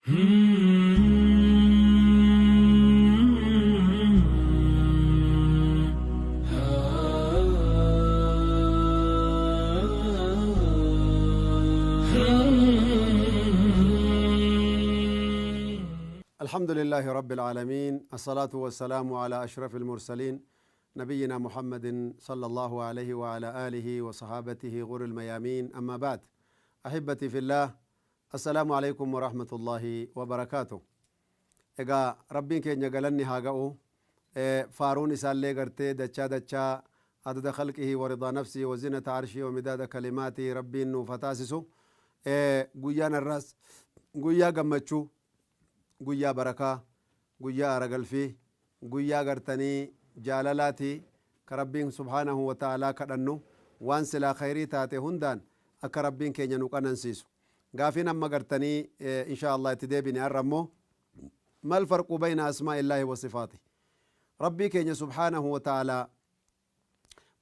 الحمد لله رب العالمين، الصلاة والسلام على أشرف المرسلين، نبينا محمد صلى الله عليه وعلى آله وصحابته غر الميامين. أما بعد، أحبتي في الله، السلام عليكم ورحمة الله وبركاته. إيقا ربين كي نقلني هاقو فارون إسان لي قرتي دچا دچا عدد خلقه ورضا نفسه وزنة عرشه ومداد كلماته ربين نوفتاسسو. قيان الراس قيا قمتشو guyyaa barakaa guyyaa aragalfii guyyaa gartanii jaalalaati ka rabbiin subhaanahu wa ta'aalaa kadhannu waan silaa khayrii taate hundaan akka rabbiin keenya nu qanansiisu. Gaafiin amma gartanii insha Allah itti deebine har'a ammoo mal farqu bayna asmaa'illaahi wa sifaati. Rabbii keenya subhaanahu wa ta'aalaa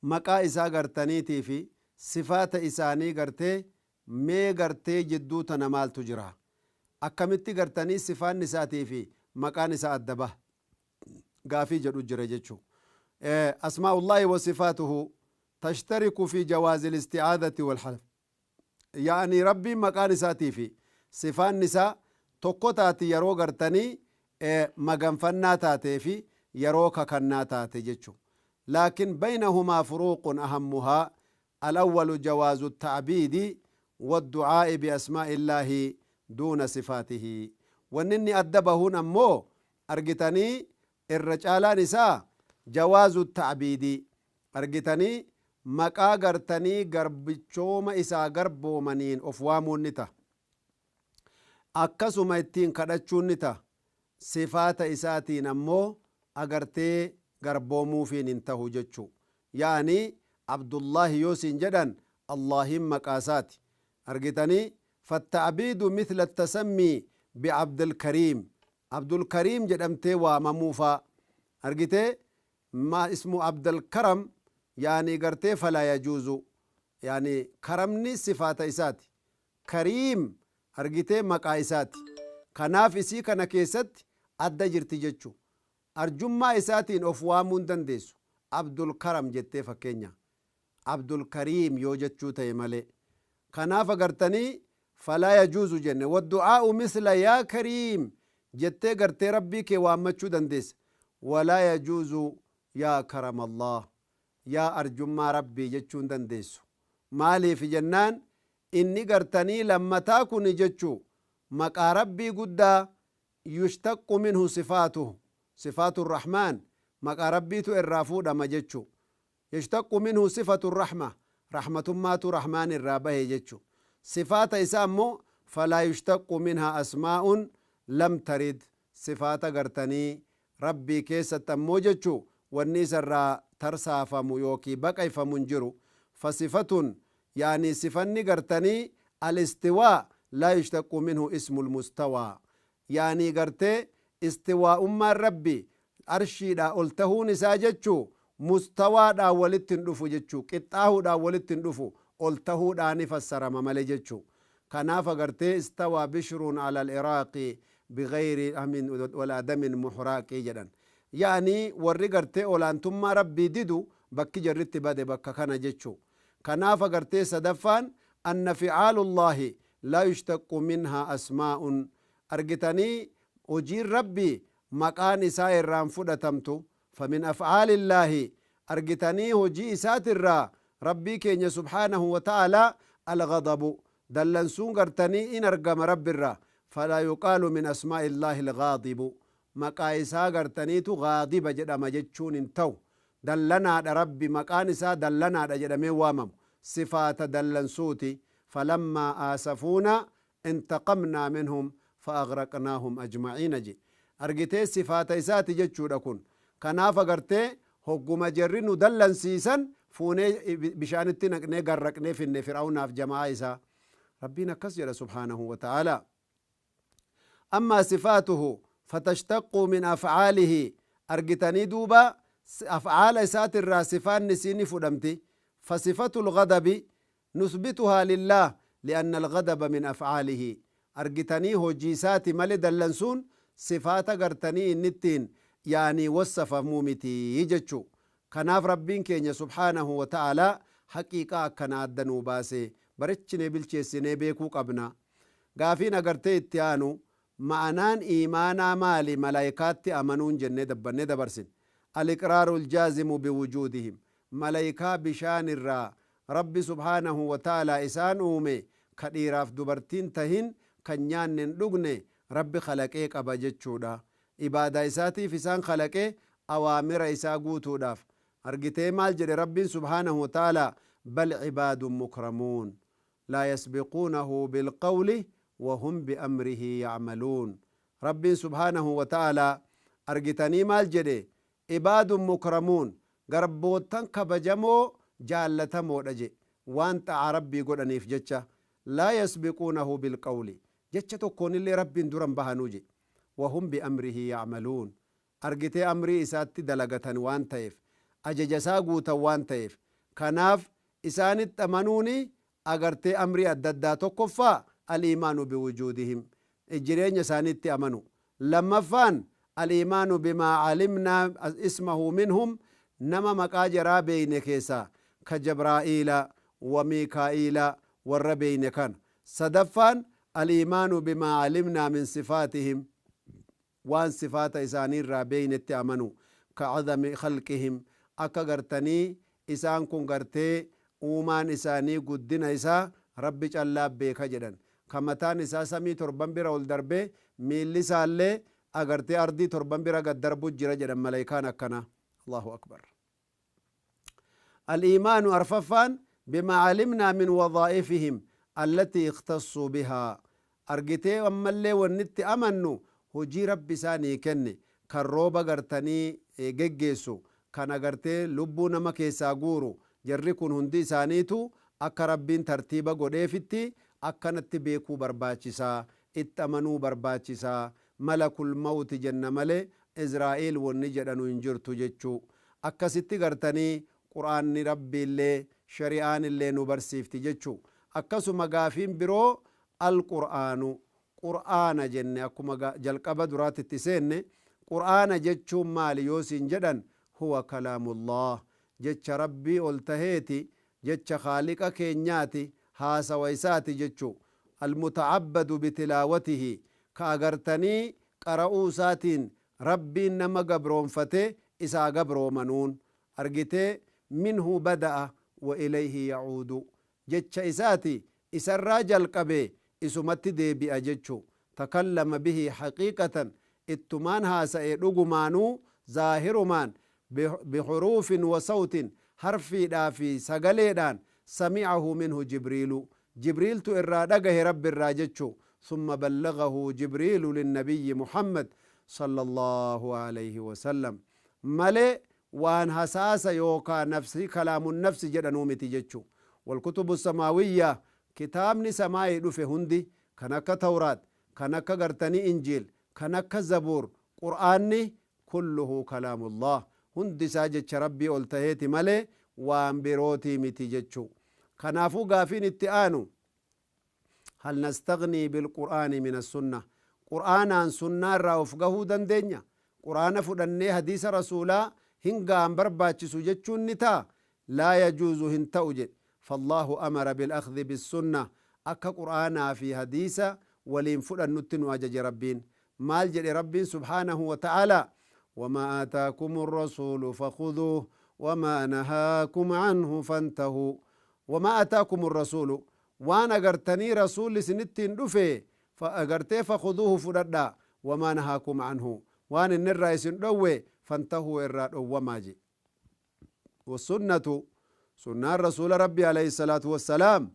maqaa isaa gartaniitii fi sifaata isaanii gartee mee gartee jidduu tana maaltu jira? Akkamitti gartanii sifaan isaatii fi maqaan isaa adda baha gaafii jedhu jira jechuu. Asmaa'ullaahi wa sifaatuhu tashtariku fi jawaazi listi'aadati walhalf. Yaani rabbiin maqaan isaatii fi sifaan isaa tokko taati yeroo gartanii maganfannaa taatee fi yeroo kakannaa taate jechuu. Laakin baynahumaa furuuqun ahammuhaa alawwalu jawaazu ta'biidi waddu'aa'i biasmaa'illaahi دون صفاته. ونني أدبهن أمو أرجتني الرجال نساء جواز التعبيد أرجتني مكا غرتني غربچوم إسا غربو منين أفوامون نتا أكسو ميتين كدچون نتا صفات إساتين أمو أغرتي غربومو فين انتهو جچو. يعني عبد الله يوسين جدا اللهم مكاسات أرجتني. فالتعبيد مثل التسمي بعبد الكريم. عبد الكريم جدمتي ومموفا أرجتي ما اسمه عبد الكرم يعني قرتي فلا يجوز. يعني كرمني صفات إساتي كريم أرجتي مقا إساتي كنافسي كنكيست أدى جرتي جتشو أرجما إساتين أفوامون دنديسو عبد الكرم جتي فكينيا عبد الكريم يوجتشو تيمالي كناف قرتني فلا يجوز جنة. والدعاء مثل يا كريم جتي قرتي ربي كي وامتشو دندس. ولا يجوز يا كرم الله يا أرجما ربي جتشون دندس. مالي في جنان إني قرتني لما تاكن جتشو مكا ربي قدا يشتق منه صفاته صفات الرحمن مكا ربي تو الرافود ما جتشو يشتق منه صفة الرحمة رحمة ما تو رحمن الرابه جتشو صفات إسامو فلا يشتق منها أسماء لم ترد. صفات قرتني ربي كيسة تموجتشو والنيس الرا ترسى فميوكي بقي فمنجرو. فصفة يعني صفني قرتني الاستواء لا يشتق منه اسم المستوى. يعني قرتي استواء أم ربي أرشي دا ألتهو نساجتشو مستوى دا ولتن دفو جتشو قطعه دا ولتن دفو قلته داني فسر مملي جتشو. كناف قرتي استوى بشر على العراق بغير أمن ولا دم محراق جدا. يعني وري قرتي أولانتم ربي ديدو بكي جرت بدي بكا كان جتشو. كناف قرتي سدفان أن فعال الله لا يشتق منها أسماء. أرجتني أجير ربي مكان سائر رام فدتمتو فمن أفعال الله أرجتني هجي ساتر را ربي كين سبحانه وتعالى الغضب دلنسون قرتني إن أرقم رب الرا فلا يقال من أسماء الله الغاضب مقايسا قرتني تو غاضب جد ما جتشون انتو دلنا ربي مقانسا دلنا جد مي وامم صفات دلنسوتي فلما آسفونا انتقمنا منهم فأغرقناهم أجمعين جي أرقتي صفات إساتي جتشو لكن كنافة قرتي هقوم جرنو دلنسيسا فوني بشانتي نقني قرقني في فرعون في جماعة إسا ربنا كسر سبحانه وتعالى. أما صفاته فتشتق من أفعاله أرجتني دوبا أفعال إسات الراسفان نسيني فدمتي. فصفة الغضب نثبتها لله لأن الغضب من أفعاله. Argitanii hojii isaati malee dallansuun sifaata gartanii inni ittiin yaanii wassafamuu miti jechuu. Kanaaf Rabbiin keenya subhaanahu wa ta'aalaa haqiiqaa akkana adda nuu baase, barichinee bilcheessinee beekuu qabna. Gaafiin agartee itti aanu, ma'anaan iimaanaa maali malaayikaatti amanuun jennee dabbannee dabarsin. Aliqraaru ljaazimu biwujuudihim, malaayikaa bishaan irraa Rabbi subhaanahu wa ta'aalaa isaan uume, ka dhiiraaf dubartiin tahin, kan nyaanne hin dhugne Rabbi kalaqee qaba jechuudha. Ibaadaa isaatiif isaan kalaqee, awaamira isaa guutuudhaaf. Argitee maal jedhe Rabbiin subhaanahu wa ta'aalaa? Bal cibaadun mukramuun laa yasbiquunahu bilqawli wahum biamrihi yacmaluun. Rabbiin subhaanahu wa ta'aalaa argitanii maal jedhe? Ibaadun mukramuun, garboottan kabajamoo jaallatamoodha jedhe, waan xa'aa Rabbii godhaniif jecha. Laa yasbiquunahu bilqawli, jecha tokkoonillee Rabbiin duran bahanuu jedhe. Wahum biamrihi yacmaluun, argitee amrii isaatti dalagatan waan ta'eef, ajaja isaa guutan waan ta'eef. Kanaaf isaanitti amanuuni agartee amrii adda addaa. Tokkoffaa, aliimaanu biwujuudihim, jireenya isaaniitti amanu. Lammaffaan, aliimaanu bimaa calimnaa ismahu minhum, nama maqaa jaraa beeyne keessaa ka Jabraa'iila wa Miikaa'iila warra beeyne kana. Sadaffaan, aliimaanu bimaa calimnaa min sifaatihim, waan sifaata isaanii irraa beeynetti amanu, ka cadami khalqihim, akka gartanii isaan kun gartee uumaan isaanii guddina isaa Rabbi callaa beeka jedhan, ka mataan isaa samii torban bira ol darbee, miilli isaallee agartee ardii torban bira gad darbu jira jedhan malaayikaan akkana. Allahu akbar. Al-iimaanu arfaffaan, bimaa calimnaa min wadaa'ifihim allatii ikhtassuu bihaa, argitee ammallee wannitti amannu hojii Rabbi isaanii kenne, kan rooba gartanii geggeessu, kan agartee lubbuu nama keessaa guuru. Jarri kun hundi isaaniitu akka Rabbiin tartiiba godheefitti akkanatti beekuu barbaachisaa, itti amanuu barbaachisaa. Malakul mawti jenna malee Izraa'iil wanni jedhanu hin jirtu jechuu. Akkasitti gartanii Qur'aanni Rabbiillee shari'aan illee nu barsiifti jechuu. Akkasuma gaafiin biroo, alqur'aanu, Qur'aana jenne akkuma jalqaba duraatti itti seenne, Qur'aana jechuun maali yoo siin jedhan, huwa kalaamullah, jecha Rabbii ol taheeti, jecha Khaaliqa keenyaati, haasawa isaati jechuu. Almutacabbadu bitilaawatihi, ka agartanii qara'uu isaatiin Rabbiin nama gabroonfate isaa gabroomanuun. Argitee minhu bada'a wa ilayhi yacuudu, jecha isaati, isarraa jalqabe, isumatti deebi'a jechu. Takallama bihi haqiiqatan, ittumaan haasa'e dhugumaanuu, zaahirumaan, bihuruufin wa sawtin, harfiidhaa fi sagaleedhaan. Samicahu minhu Jibriilu, Jibriiltu irraa dhagahe Rabbi irraa jechu. Summa ballagahu Jibriilu linnabiyyi Muhammad sala Allahu alayhi wasallam malee waan hasaasa yookaa nafsi, kalaamun nafsi jedhanuu miti jechu. Walkutubu samaawiyya, kitaabni samaayii dhufe hundi, kan akka Tawraat, kan akka gartanii Injiil, kan akka Zabuur, Qur'aanni, kulluhu kalaamullah, hundi isaa jecha Rabbii ol taheeti malee waan birootii miti jechu. Kanaafuu gaafiin itti aanu, hal nastagnii bilqur'aani min assunna? Qur'aanaan sunnaa irraa of gahuu dandeenya? Qur'aana fudhannee hadiisa Rasuulaa hin ga'an barbaachisu jechuun ni ta'a? Laa yajuuzu, hin ta'u jedhe. Fallaahu amara bilakhdhi bissunna, akka Qur'aanaa fi hadiisa waliin fudhannutti nu ajaje Rabbiin. Maal jedhe Rabbiin subhaanahu wa ta'aalaa? Wamaa aataakum rasuulu fakhuduuh wamaa nahaakum canhu fantahuu. Wamaa aataakum rasuulu, waan agartanii Rasuulli isinittiin dhufe agartee, fakhuduuhu, fudhadhaa. Wamaa nahaakum canhu, waan inni irraa isin dhowwe, fantahuu, irraa dhowwamaa je. والسنة، سنان رسول ربي عليه الصلاة والسلام،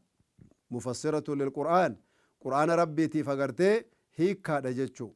مفسرة للقرآن، قرآن ربي تيف agartee hiikkaadha jechu.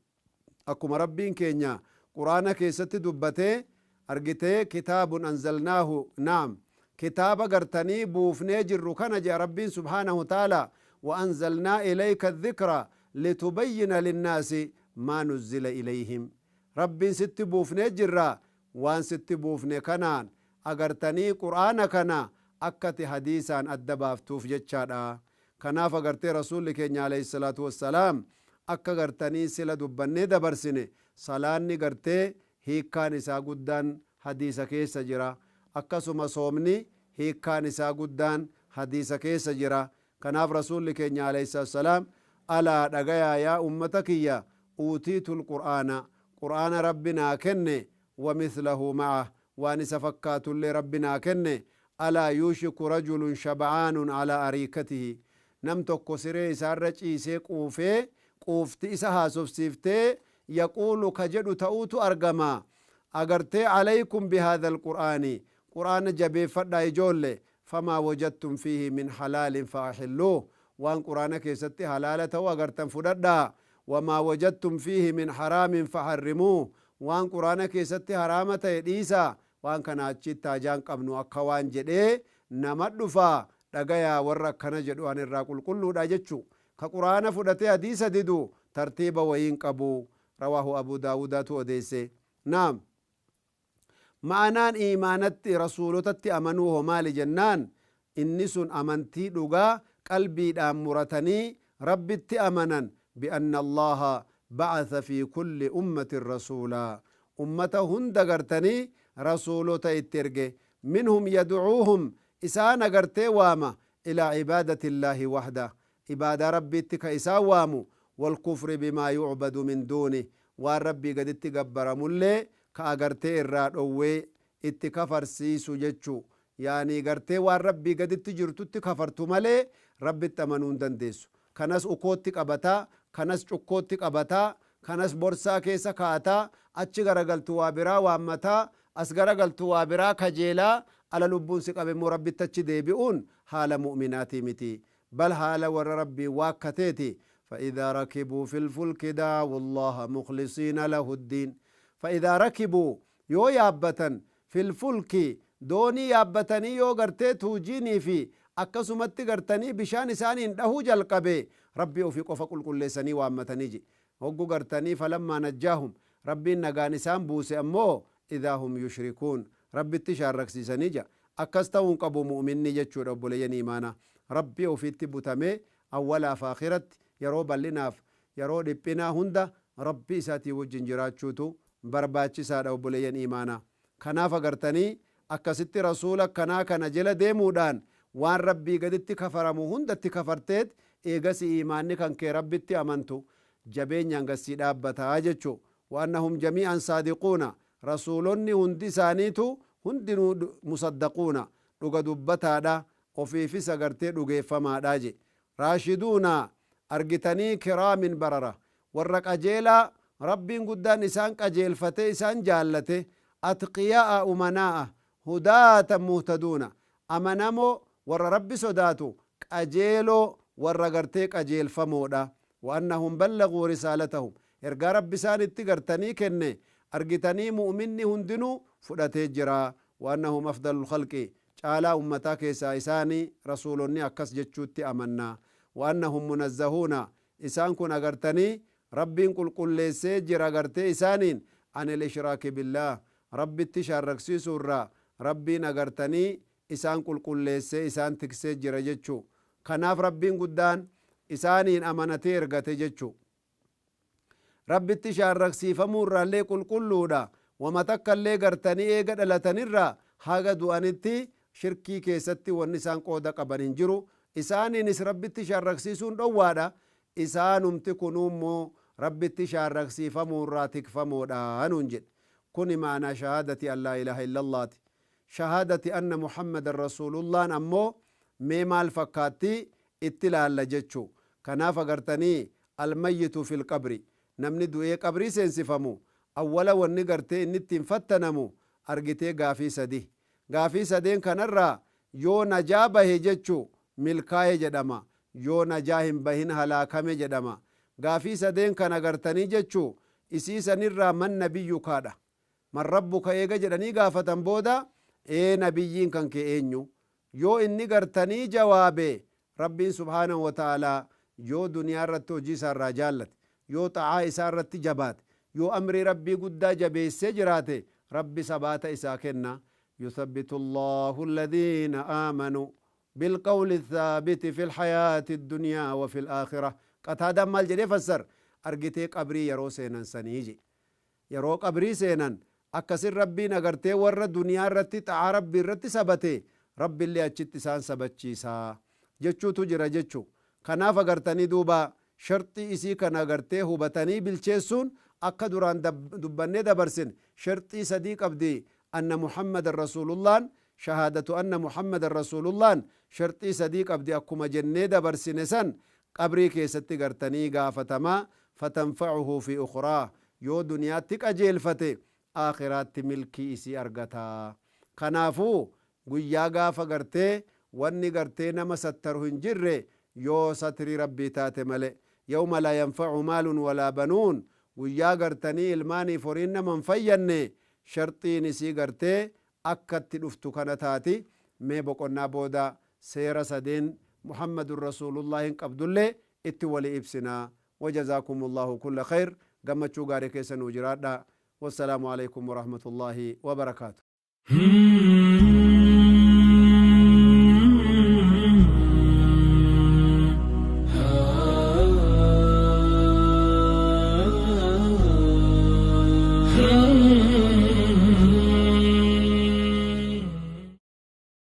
Akkuma Rabbiin keenya Qur'aana keessatti dubbatee, argitee, kitaabun anzalnaahu, naam, kitaaba gartanii buufnee jirru kana jea Rabbiin subhaanahu ta'ala: وأنزلنا إليك الذكر لتبين للناس ما نزل إليهم. Rabbiin sitti buufnee jirra, waan sitti buufne kanaan agartanii Qur'aana kana akkati hadiisaan adda baaftuuf jechaadha. Kanaaf agartee Rasuulli keenya alayhi salaatu wassalaam Akka gartanii sila dubbannee dabarsine, salaanni gartee hiikkaan isaa guddaan hadiisa keessa jira. Akkasuma soomni hiikkaan isaa guddaan hadiisa keessa jira. Kanaaf Rasuulli keenya alayhi salaam, alaa dhagayaa yaa ummata kiyya, uutiitu lqur'aana, qur'aana Rabbi naa kenne, wa mithlahu ma'a, waan isa fakkaatullee Rabbi naa kenne. Alaa yuushiku rajulun shaba'aanun alaa ariikatihi, nam tokko siree isaarra ciisee quufee quufti isa haasofsiiftee yaquulu ka jedhu ta'uutu argama agartee, alaykum bihaadha alqur'aani, qur'aana jabeeffadhaa ijoolle, famaa wajadtum fiihi min halaalin faaxilluuh, waan qur'aana keessatti halaala ta'u agartan fudhadhaa, wamaa wajadtum fiihi min haraamin faharrimuuh, waan qur'aana keessatti haraama ta'e dhiisaa, waan kana achitti haajaan qabnu akka waan jedhee nama dhufaa dhagayaa. Warra akkana jedhu an irraa qulqulluudha jechu. Ka qur'aana fudhatee hadiisa didu tartiiba wayiin qabu. Rawaahu Abu Daawudaatu odeesse. Naam, ma'anaan iimaanatti rasuulotatti amanuu hoo maali jennaan, inni sun amantii dhugaa qalbiidhaan muratanii Rabbitti amanan, bi'anna Allaha ba'atha fi kulli ummatin rasuulaa, ummata hunda gartanii rasuulota itti erge, minhum yadcuuhum, isaan agartee waama, ilaa cibaadati illaahi waxda, ibaadaa Rabbiitti ka isaan waamu, walkufri bimaa yucbadu min duuni, waan Rabbii gaditti gabbaramullee ka agartee irraa dhowwee itti kafarsiisu jechu. Yaanii gartee waan Rabbii gaditti jirtutti kafartu malee Rabbitti amanuu hin dandeessu. Kanas ukootti qabataa, kanas cukkootti qabataa, kanas borsaa keessa kaa'ataa, achi garagaltu waa biraa waammataa, as garagaltu waa biraa kajeelaa, ala lubbuun si qabe immoo Rabbitti achi deebi'uun haala mu'minaatii miti, bal haala warra Rabbiin waakkateeti. فإذا ركبوا في الفلك دعوا الله مخلصين له الدين. فإذا ركبوا، yoo yaabbatan، في الفلك، doonii yaabbatanii yoo gartee tuujiinii fi akkasumatti gartanii bishaan isaaniin dhahuu jalqabe, Rabbii ofii qofa qulqulleessanii waammatanii je. Hoggu gartanii فلما نجاهم، Rabbiin nagaan isaan buuse ammoo، إذا هم يشركون، Rabbitti shaarraksiisanii ja. Akkas ta'uun qabu mu'minni jechuudha. Obboleeyyan imaanaa, Rabbii ofiitti butamee awwalaaf akhiratti, yeroo bal'inaaf yeroo dhiphinaa hunda Rabbii isaatii wajjin jiraachuutu barbaachisaadha, obboleeyyan imaanaa. Kanaaf agartanii akkasitti rasuula akkanaa kana jala deemuudhaan waan Rabbii gaditti kafaramu hundatti kafarteet, eegasi imaanni kan kee Rabbitti amantu jabeenyaan gassii dhaabbataa jechu. وأنهم جميعا صادقون، rasuulonni hundi isaaniitu hundinuu مصدقون, dhuga dubbataadha, ofiifis agartee dhugeeffamaadha je. راشدون, argitanii كرام بررة, warra qajeelaa Rabbiin guddaan isaan qajeelfate, isaan jaallate, أتقياء أمناء هداة مهتدون, amanamoo warra Rabbi sodaatu, qajeeloo warra gartee qajeelfamoodha. وأنهم بلغوا رسالتهم, ergaa Rabbi isaan itti gartanii kenne argitanii mu'minni hundinuu fudhatee jira. وأنهم أفضل الخلق, caalaa ummataa keessaa isaanii rasuulonni akkas jechuutti amanna. وأنهم منزهون, isaan kun agartanii Rabbiin qulqulleessee jira gartee isaaniin عن الإشراك بالله, Rabbitti shaarraksiisuu irraa Rabbiin agartanii isaan qulqulleessee isaan tiksee jira jechuu. Kanaaf Rabbiin guddaan isaaniin amanatee ergate jechu. Rabbitti shaarraksiifamuu irraallee qulqulluudha. Wama takka illee gartanii eega dhalatanirraa haga du'anitti shirkii keessatti wanni isaan qooda qaban hin jiru. Isaaniinis Rabbitti shaarraksiisuun dhowwaadha. Isaanumti kunuummoo Rabbitti shaarraksiifamuu irraa tikfamoodha nuun jedhe. Kuni maanaa شهادة أن لا إله إلا الله ti. شهادة أن محمدا رسول الله n ammoo mee maal fakkaatti itti laalla jechu. Kanaaf agartanii الميت في القبر, namni du'ee qabrii seensifamu, awwala wanni gartee inni ittiin fattanamu argitee gaafii sadi. Gaafii sadeen kanarraa yoo najaa bahe jechu milkaa'e jedhama, yoo najaa hin bahin halaakame jedhama. Gaafii sadeen kana gartanii jechu isii sanirraa من نبيك dha, من ربك eega jedhanii gaafatan booda, ee nabiyyiin kan kee eenyu? Yoo inni gartanii jawaabe, Rabbiin سبحانه وتعالى yoo duniyaa irratti hojii isaa irraa jaallate, yoo xa'aa isaa irratti jabaate, yoo amrii Rabbii guddaa jabeessee jiraate, Rabbi sabaata isaa kenna. يثبت الله الذين آمنوا بالقول الثابت في الحياة الدنيا وفي الآخرة. قتادة maal jedhee fassar? Argitee qabrii yeroo seenan sanii je. Yeroo qabrii seenan akkasin Rabbiin agartee warra duniyaa irratti xa'aa Rabbii irratti sabate, Rabbillee achitti isaan sabachiisaa jechuutu jira jechu. Kanaaf agartanii duuba sharxii isii kana agartee hubatanii bilcheessuun, akka duraan dubbannee dabarsin, sharxii sadii qabdi. Anna Muhammadan rasuulullaan, shahaadatu anna Muhammadan rasuulullaan sharxii sadii qabdi. Akkuma jennee dabarsine san, qabrii keessatti gartanii gaafatamaa, fatanfacuhu fi ukhraa, yoo duniyaatti qajeelfate aakhiraatti milkii isii argata. Kanaafuu guyyaa gaafa gartee wanni gartee nama sattaru hin jirre yoo satrii Rabbii taate male, yawma laa yanfacu maalun walaa banuun, guyyaa gartanii ilmaaniif horiin nama hin fayyanne, sharxiin isii gartee akkatti dhuftu kana taati. Mee boqonnaa booda seera sadeen Muhammadun rasuulullaahin qabdullee itti wali ibsina. Wajazaakum Allahu kulla khayr. Gammachuu gaarii keessa nuu jiraadha. Wassalaamu alaikum warahmatullaahi wabarakaatu.